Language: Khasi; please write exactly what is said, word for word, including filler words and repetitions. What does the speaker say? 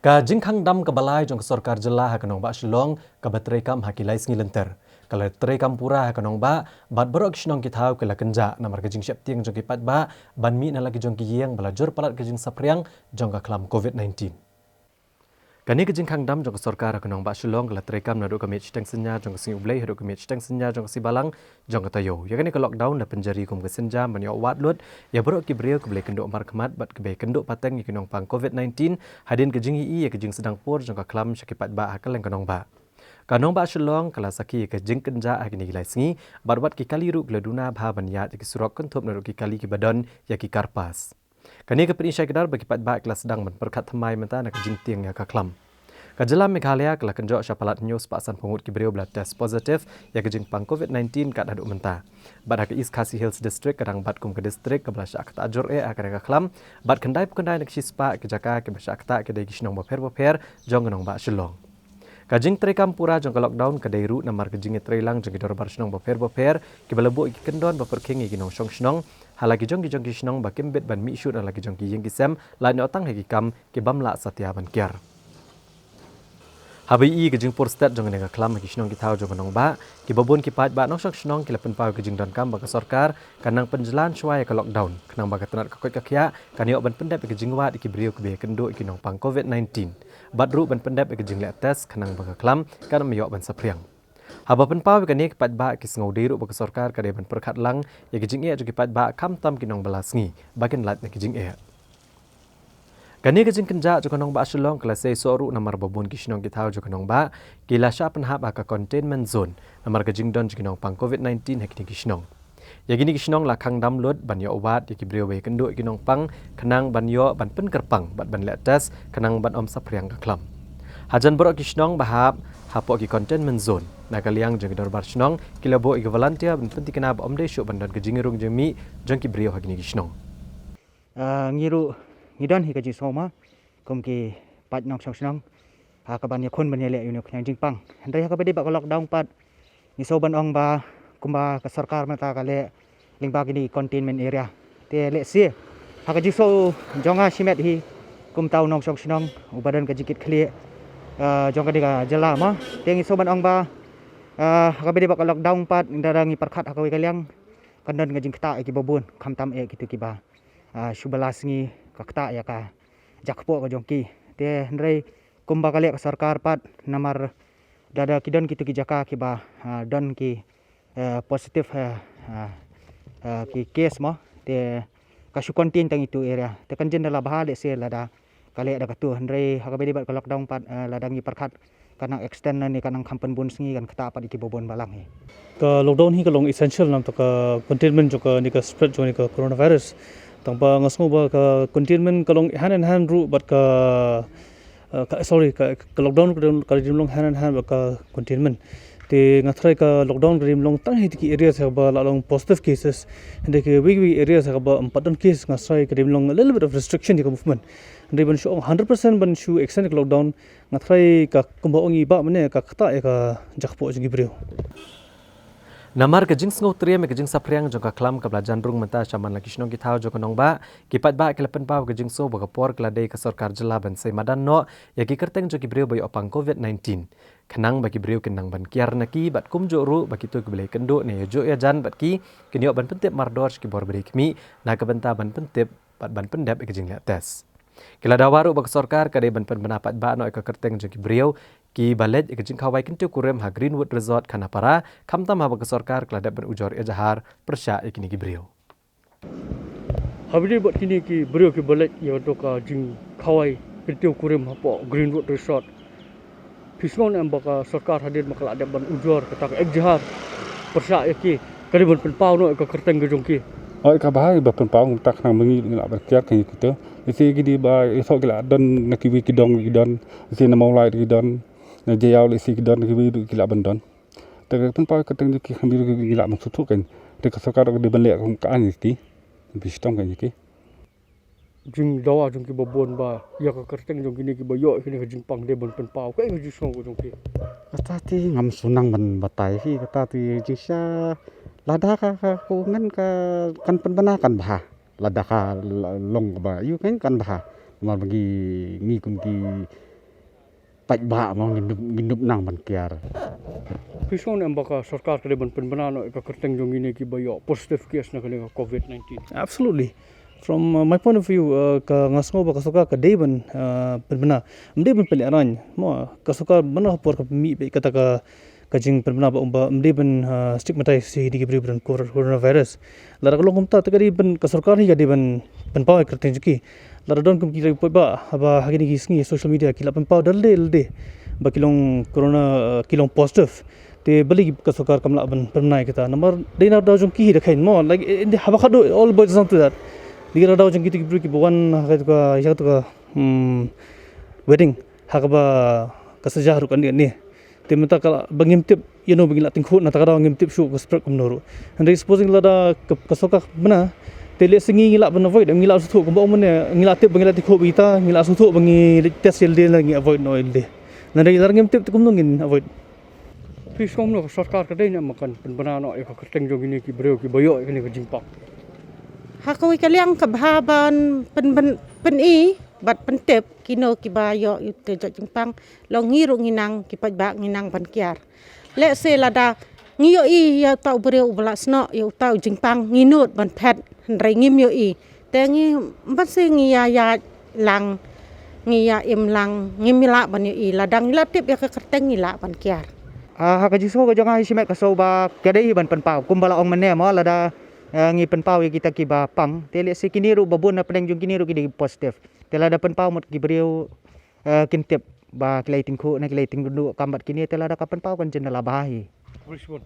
Ka jingkhang dam kaba lai jong ka sorkar jylla ha ka nongbah Shillong kaba treikam ha ki lai sngi lynter ka la treikam pura ha ka nongbah, bad baroh ki shnong ki thaw ki la kynjah namar ka jingsheptieng jong ki paidbah ban mih na la ki jong ki ïing ba la jur palat ka jingsaphriang jong ka khlam covid nineteen. Kane ka jingkhang dam jong ka sorkar ha ka nongbah Shillong ka la treikam naduh ka miet shiteng synñia jong ka sngi U Blei haduh ka miet shiteng synñia jong ka sngi Balang jong ka taïew. Ïa kane ka lockdown la pynjari kum ka sienjam ban ïoh wad lut ïa baroh ki briew kiba la ïakynduh markhmat bad kiba ïakynduh pateng ïa ki nongpang covid nineteen hadien ka jingïohi ïa ka jingsdang por jong ka khlam sha ki paidbah ha kylleng ka nongbah. Ka nongbah Shillong ka la sakhi ïa ka jingkynjah ha kine ki lai sngi, bad wat ki kali ruh ki la duna bha ban ïaid ïa ki surok kynthup naduh ki kali kiba don ïa ki carpas. Kane ka pyni shai kdar ba ki paidbah ki la sdang ban pyrkhat thymmai mynta na ka jingtieng ïa ka khlam. Ka jylla Meghalaya ka la kynjoh sha palat hynñiew spah sanphew ngut ki briew ba la test positive ïa ka jingpang covid nineteen kat haduh mynta. Bad ha ka East Khasi Hills District ka dang bat kum ka district kaba la shah ktah jur eh ha kane ka khlam, bad khyndai phew khyndai na ka shispah ki jaka kiba shah ktah ki dei ki shnong bapher bapher jong ka nongbah Shillong. Ka jingtreikam pura jong ka lockdown ka dei ruh namar ka jingïatreilang jong ki dorbar shnong bapher bapher kiba la buh ïa ki kyndon ba pyrkhing ïa ki nongshong shnong ha la ki jong ki jong ki shnong ba kim bit ban mih shuh na la ki jong ki ïing ki sem, lait noh tang ha ki kam ki bym lah satia ban kiar. Haba ïohi ïa ka jingpur stet jong kane ka khlam ha ki shnong ki thaw jong ka nongbah, kiba bun ki paidbah nongshong shnong ki la pynpaw ïa ka jingdonkam ba ka sorkar kan nang pynjlan shuwa ïa ka lockdown khnang ba ka tnat ka koit ka khiah kan ïoh ban pyndep ïa ka jingwad ïa ki briew kiba ïakynduh ïa ki nongpang covid nineteen, bad ruh ban pyndep ïa ka jingleh test khnang ba ka khlam kan ym ïoh ban saphriang. Haba pynpaw ïa kane, ki paidbah ki sngew dei ruh ba ka sorkar ka dei ban pyrkhat lang ïa ka jingeh jong ki paidbah khamtam ki nongbah la sngi ba kin lait na ki jingeh. Kane ka jingkynjah jong ka nongbah Shillong ka la sei soh ruh namar ba bun ki shnong ki thaw jong ka nongbah ki la shah pynhap ha ka containment zone namar ka jingdon jong ki nongpang covid nineteen ha kine ki shnong. Ïa kine ki shnong la khang dam lut ban ïoh wad ïa ki briew ba ïakynduh ïa ki nongpang khnang ban ïoh ban pynkyrpang bad ban leh test khnang ban ym saphriang ka khlam. Hajan baroh ki shnong ba hap hapoh ki containment zone, na ka liang jong ki dorbar shnong ki la buh ïa ki volunteer ban pyntikna ba ym dei shuh ban don ka jingrung jingmih jong ki briew ha kine ki shnong. Ah, ngi ruh ngi don hi ka jingsngewma kum ki paid nongshong shnong ha kaban ïakhun ban ïaleh ïa une u khñiang jingpang. Hynrei ha kaba dei bad ka lockdown pat ngi sngew ban ong ba kumba ka sorkar mynta ka leh lyngba kine containment area. Te lehse ha ka jingsngew jong nga shimet hi kumta u nongshong shnong uba don ka jingkitkhlieh, ah, jong kane ka jylla mo. Te ngi sngew ban ong ba, ah, ha kaba dei bad ka lockdown pat ngi da ngi pyrkhat ha kawei ka liang kan don ka jingktah ïa kiba bun khamtam eh kito kiba, ah, shu ba la sngi ka ktah ïa ka jakpoh ka jong ki. Te hynrei kumba ka leh ka sorkar pat namar da da ki don kito ki jaka kiba, ah, don ki, eh, positive, eh, ah, ah, ki case mo. Te ka shu contain tang itu area. Te kan jin da la bha lehse lada ka leh da katu, hynrei ha kaba dei bad ka lockdown pat, eh, lada ngi pyrkhat kan nang extend ne kan nang kham pynbun sngi kan ktah pat ïa kiba bun balang hi. Ka lockdown hi ka long essential namar ka containment jong kane ka spread jong kane ka coronavirus. Tang ba nga sngew ba ka containment ka long hand in hand ruh bad ka, eh, ka, sorry, ka, ka lockdown ka, ka long hand in hand bad ka containment. Te nga tharai ka lockdown ka long tang ha kito ki areas ha kaba la long positive cases. Hynrei kiwei kiwei areas ha kaba ym pat don case nga tharai ka long a little bit of restriction ïa ka movement. Hynrei ban shu ong hundred percent ban shu extend ka lockdown, nga tharai ka kumba ong i bah mynne ka ktah ïa ka jakpoh jong ki briew. Namar ka jingsngew triem ïa ka jingsaphriang jong ka khlam kaba la jan rung mynta sha man la ki shnong ki thaw jong ka nongbah, ki paidbah ki la pynpaw ka jingsngew ba ka por ka la dei ka sorkar jylla ban sei madan noh ïa ki kyrteng jong ki briew ba ïoh pang covid nineteen. Khnang ba ki briew kin nang ban kiar na ki bad kumjuh ruh ba kito kiba la ïakynduh ne ïajuh ïajan bad ki kin ïoh ban pyntip mardor sha ki bor ba dei khmih na ka bynta ban pyntip bad ban pyndep ïa ka jingleh test. Ki la dawa ruh ba ka sorkar ka dei ban pynbna paidbah noh ïa ka kyrteng jong ki briew kiba leit ïa ka jingkhawai kyntiew kurim ha Greenwood Resort Khanapara, khamtam haba ka sorkar ka la dep ban ujor ejahar pyrshah ïa kine ki briew. Haba ïadei bad kine ki briew kiba leit ïa kato ka jingkhawai kyntiew kurim hapoh Greenwood Resort, phi sngew ne em ba ka sorkar hadien ba ka la dep ban ujor kata ka ejahar pyrshah ïa ki, ka dei ban pynpaw noh ïa ka kyrteng ka jong ki? Hooid, kaba bha ba pynpaw, kumta khnang ba ngi lah ban kiar ïa kito. Lehse ki dei ba ïathoh ki la don na kiwei ki dong ki don, lehse na Mawlai ki don, na Jaïaw lehse ki don, na kiwei ruh ki lah ban don. Te ka pynpaw ïa ka kyrteng jong ki khnang ba ngi lah ban sngewthuh kein. Te ka sorkar ka dei ban leh kum ka aiñ ïa ki. Phi shitom kein ïa ki. Jingdawa jong ki ba bun ba ïa ka kyrteng jong kine kiba ïoh ïa kane ka jingpang dei ban pynpaw, kaei ka jingsngew ka jong ki? Kata te ngam shu nang ban batai hi, kata te jingshisha lada ka, ka, ka government ka kan pynbna kan bha. Lada ka la-, long kaba ïoh kan, kan bha. Namar ba ngi, ngi kum ki Pat ba mo ngin dup ngin dup nang ban kiar. Phi sngew ne em ba ka sorkar ka dei ban pynbna noh ïa ka kyrteng jong kine kiba ïoh positive case na kane ka covid nineteen? Absolutely. From uh, my point of view, uh, ka nga sngew ba ka sorkar ka dei ban uh, pynbna. Ym dei ban pynlehrain. Mo ka sorkar mana por ka mih ba kata ka ka jingpynbna ba um ba ym dei ban uh, stigmatize ïa ki briew ba don cor- coronavirus. Lada ka long kumta te ka dei ban ka sorkar hi ka dei ban pynpaw ïa ka kyrteng jong ki. Lada don kum ki paidbah haba ha kine ki sngi social media ki la pynpaw da lade lade ba ki long corona uh, ki long positive. Te balei ka sorkar kam lah ban pynbna ïa kata namar dei na daw jong ki hi da khein mo like eh, eh, haba khadduh all boils down to that. Dei na daw jong ki te ki briew kiba wan ha katu ka ïa katu ka hmm, wedding ha kaba ka saja ruh kan dei ne. Te mynta ka ba ngim tip ïa no ba ngi la tyngkhuh na ta ka daw ngim tip shuh ka spread kumno ruh. Hynrei supposing lada ka ka sorkar bna te lehse ngi ngi lah ban avoid ngi lah sngewthuh kumba ong mynne ngi lah tip ba ngi la tyngkhuh ba ita ngi lah sngewthuh ba ngi leh test ïalade la ngi avoid noh ïalade. Hynrei lada ngim tip te kumno ngin avoid. Phi sngew kumno ka sorkar ka dei ne em ba kan pynbna noh ïa ka kyrteng jong kine ki briew kiba ïoh ïa kane ka jingpang? Ha kawei ka liang ka bha ban pyn pyn pyn-i bad pyntip kino kiba ïoh ïa uta u jingpang. Long ngi ruh ngi nang ki paidbah ngi nang ban kiar. Lehse lada ngi ïohi ïa uta u briew uba la snoh ïa uta u jingpang ngi nud ban phet hynrei ngim ïohi. Te ngi ban se ngi ïa ïaid lang ngi ïa im lang ngim lah ban ïohi lada ngi la tip ïa ka kyrteng ngi lah ban kiar. Ah, ha ka jingsngew ka jong nga hi shimet ka sngew ba ka dei hi ban pynpaw kumba la ong mynne mo lada eh, ngi pynpaw ïa kita kiba pang te lehse kine ruh ba bun na pdeng jong kine ruh ki dei positive. Te lada pynpaw mut ki briew eh, kin tip ba ki la ïatyngkhuh na ki la ïatyngkhuh kam bad kine te lada ka pynpaw kan jin da la bha hi.